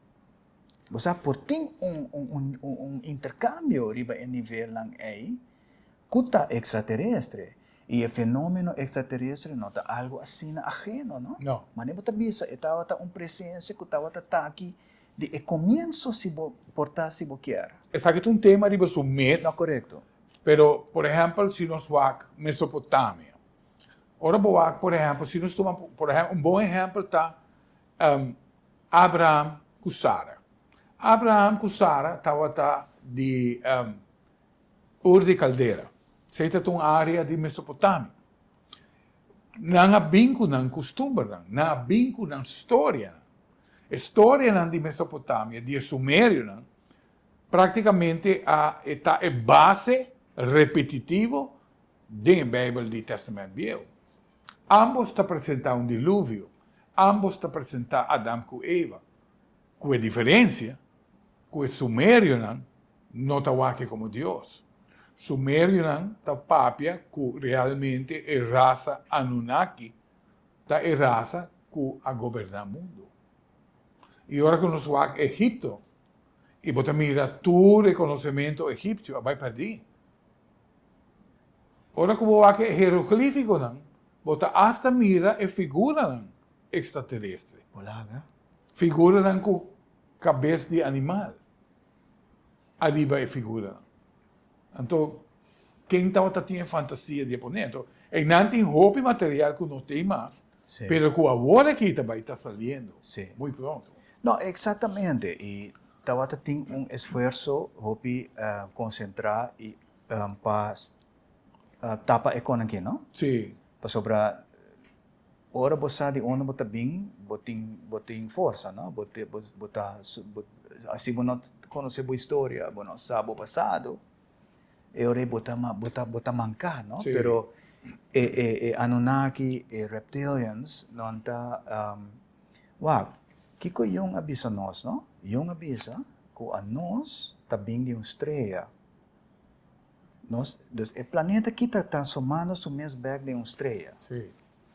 Bo sa por tin un un un un interkambio riba e nivelnan ei Ku ta ekstraterestre? I e fenomeno ekstraterestre no ta algu asina ageno, no? No. Mane bo ta bisa e tabata un presensia ku tabata taki di e komienso si bo por ta si bo kier. Esaki ta un tema riba su mes. No, korekto. Pero, por ehèmpel, si nos wak Mesopotamia, ora bo wak, por ehèmpel, si nos tuma, por ehèmpel, un bon ehèmpel ta Abraham ku Sara. Abraham ku Sara tabata di Ur di Kaldera. Esei ta un área di Mesopotamia. Nan a bin ku nan kustumbernan, nan a bin ku nan storianan. E storianan di Mesopotamia, di e sumerionan, práktikamente a e ta e base repetitivo den e Beibel di Tèstamènt Bieu. Ámbos ta presentá un diluvio, ámbos ta presentá Adam ku Eva, ku e diferensia ku e sumerionan no ta wak-e komo Dios. Sumerionan ta papia ku realmente e rasa Anunnaki ta e rasa ku a goberná mundu. I ora ku nos wak Egipto i bo ta mira tur e konosementu egipsio a bai pèrdí. Ora ku bo wak e heroglífikonan bo ta asta mira e figuranan ekstraterestre. Figuranan ku kabes di animal. Ariba e figuranan. Anto, ken tabata tin e fantasia di e pone? Anto, einan tin hopi material ku no tin mas, pero ku awor aki ta bai ta saliendo muy pronto. No, exactamente. I tabata tin un esfuerso hopi konsentrá i pa tapa e konan aki, no? Sí. Pasobra Ora bo sa di unda bo ta bin, bo tin bo tin forsa, no? Bo te bo bo ta bo si bo no konosé bo historia, bo no sa bo pasado, e ora ei bo ta bo ta bo ta manká, no? Sí. Pero e e e Anunnaki, e reptilians, nan ta wak, kiko Jung a bisa nos, no? Jung a bisa ku anos ta bin di un strea. Nos, dus e planeta aki ta transformando su mes bek den un strea. Sí.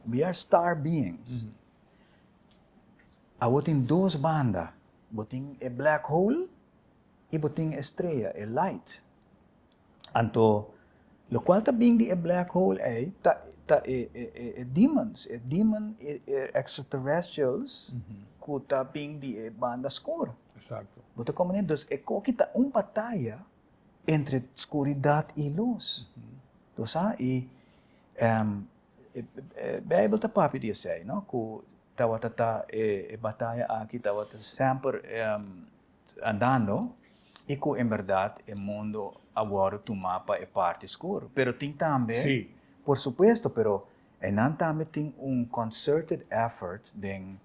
We are star beings. Awor tin dos banda. Bo tin e black hole i bo tin e strea, e light. Anto, lokual ta bin di e black hole ei ta ta e e e e demons, e demon, e e extraterrestrials ku ta bin di e banda skur. Exacto. Bo ta komprende? Dus e koki ta un bataya entre skuridat i lus. Bo sa? I e Beibel ta papia di esei, no? Ku tabata ta e bataya aki tabata semper andando i ku en bèrdat e mundu a wòrdu tumá pa e parti skur. Pero tin tambe, por supuesto, pero einan tambe tin un concerted effort den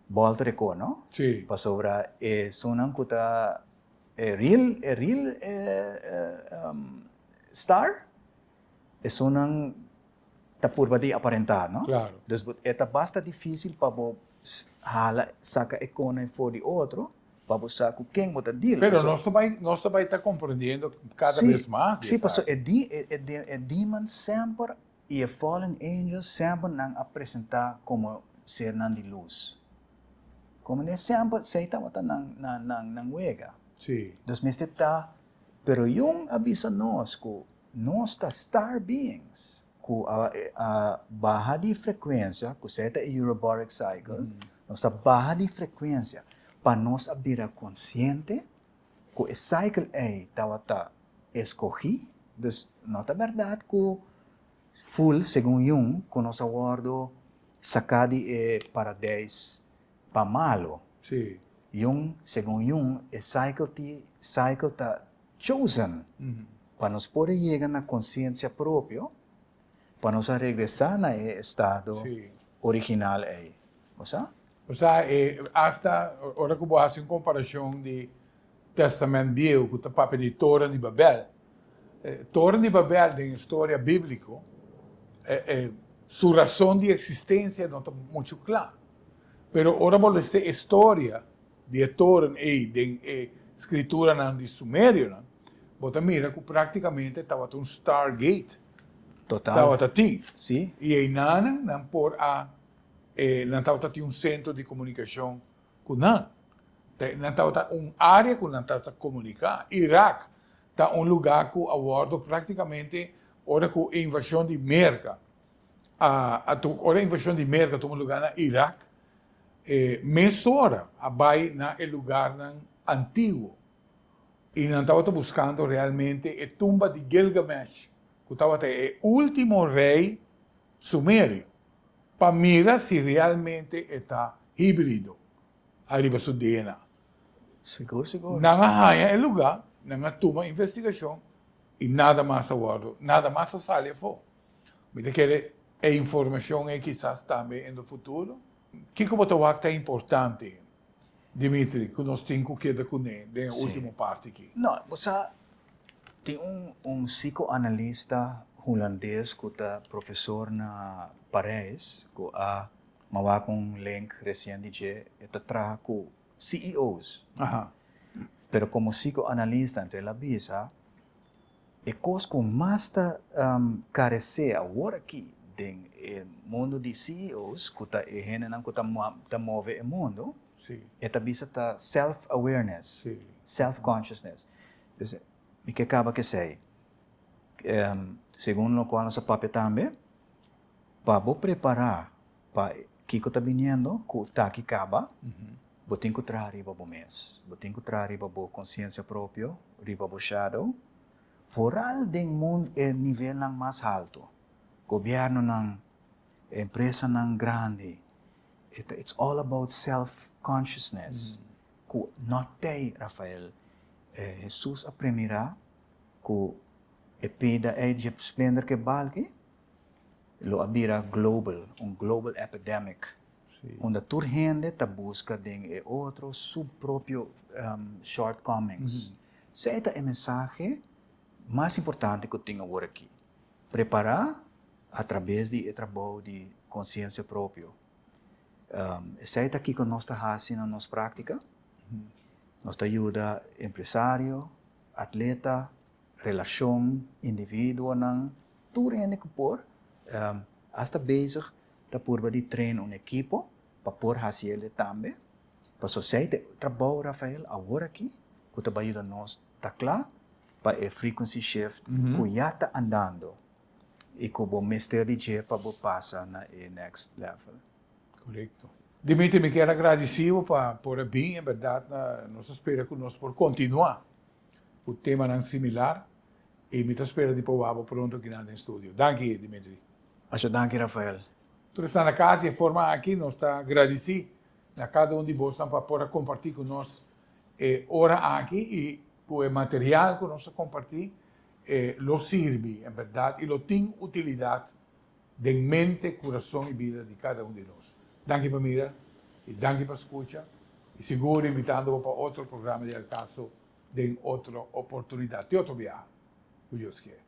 bòlta rekò, no? Pasobra esunnan ku ta E real e real star esunnan ta purba di aparenta no. Claro. Dus bo e ta basta dificil pa bo hala saca e cone for di otro pa bo sa cu ken bo ta deal. Pero nos ta bay nos ta bay ta comprendiendo cada bes mas di Si, paso esaki. e di e e demon semper i e fallen angels semper nan a presenta como sernan di luz. Como den semper esey tabata nan nan nan nan wega. Sí. Dus mester ta, pero Jung a bisa nos cu nos ta star beings cu a a baha di frecuencia, cu esey ta e Uroboric cycle, nos ta baha di frecuencia pa nos a bira consciente cu e cycle ey tabata escogi, dus no ta berdad cu Full segun Jung cu nos a wordo saca di e paradijs pa malo. Sí. Jung, segun Jung, e cycle ti cycle ta chosen pa nos por a yega na conciencia propio, pa nos a regresa na e estado original ey. Bo sa? Bo sa, e hasta ora cu bo haci un comparacion di Testament Bieu cu ta papia di Toren di Babel. Toren di Babel den historia biblico. Su rason di eksistensia no ta muchu kla. Pero ora bo lesa e storia di e toren ei den e skrituranan di sumerionan, bo ta mira ku praktikamente tabata un stargate. Total. Tabata tin. Sí. I einanan nan por a, nan tabata tin un sentro di komunikashon ku nan. Nan tabata un área ku nan tabata komuniká. Irak ta un lugá ku a wòrdu práktikamente ora ku e invashon di Merka a a ora e invashon di Merka tuma lugá na Irak, e mesora a bai na e lugarnan antiguo i nan tabata buskando realmente e tumba di Gilgamesh ku tabata e último rei sumerio pa mira si realmente e ta híbrido ariba su DNA. Sigur, sigur. Nan a haña e lugá, nan a tuma investigashon i nada mas a wòrdu, nada mas a sali afó. Mi ta kere e informashon ei kisas tambe en de futuro. Kiko bo ta wak ta importante, Dimitri, ku nos tin ku keda kuné den e último parti aki? No, bo sa, tin un un psikoanalista hulandes ku ta profesor na Parijs ku a Mi a wak un link resien di dje, e ta traha ku CEO's. Pero komo psikoanalista anto el a bisa e kos ku mas ta karesé awor aki den e mundu di CEO's ku ta e hendenan ku ta ta move e mundu, e ta bisa ta self awareness, self consciousness. Dus mi ke kaba ku esei. Segun lokual nos a papia tambe. Pa bo prepará pa kiko ta biniendo ku ta aki kaba, bo tin ku traha riba bo mes. Bo tin ku traha riba bo konsiensia propio, riba bo shadow, foral den mun e nivelnan mas haltu, gobièrnunan, empresanan grandi. E ta it's all about self consciousness ku no t'ei, Rafael. Hesus a premirá ku e pida ei dje splender ku e balki. Lo a bira global, un global epidemic, unda tur hende ta busca den e otro su propio shortcomings. Esei ta e mensahe mas importante cu tin awor aki. Prepara a traves di e trabou di conciencia propio. Esei ta kico nos ta haci na nos practica. Nos ta yuda empresario, atleta, Relashon, individuonan, tur hende ku por, asta bezig ta purba di train un ekipo pa por hasi el tambe. Pasobra esei ta e trabou, Rafael, awor aki ku ta bai yuda nos ta kla pa e frequency shift ku ya ta andando i ku bo mester di dje pa bo pasa na e next level. Korekto. Dimitri, mi kier a gradisi bo pa por a bin, en bèrdat nos ta spera ku nos por kontinuá ku temanan similar i mi ta spera di por wak bo pronto kinan den studio. Danki, Dimitri. Masha danki, Rafael. Tur esnan na kas di e forma aki nos ta gradisí na kada un di bosnan pa por a kompartí ku nos e ora aki i ku e material ku nos a kompartí lo sirbi en bèrdat i lo tin utilidat den mente, kurason i bida di kada un di nos. Danki pa mira i danki pa skucha i sigur invitando bo pa otro programa di Al Caso den otro oportunidat. Te otro biaha, ku Dios kier.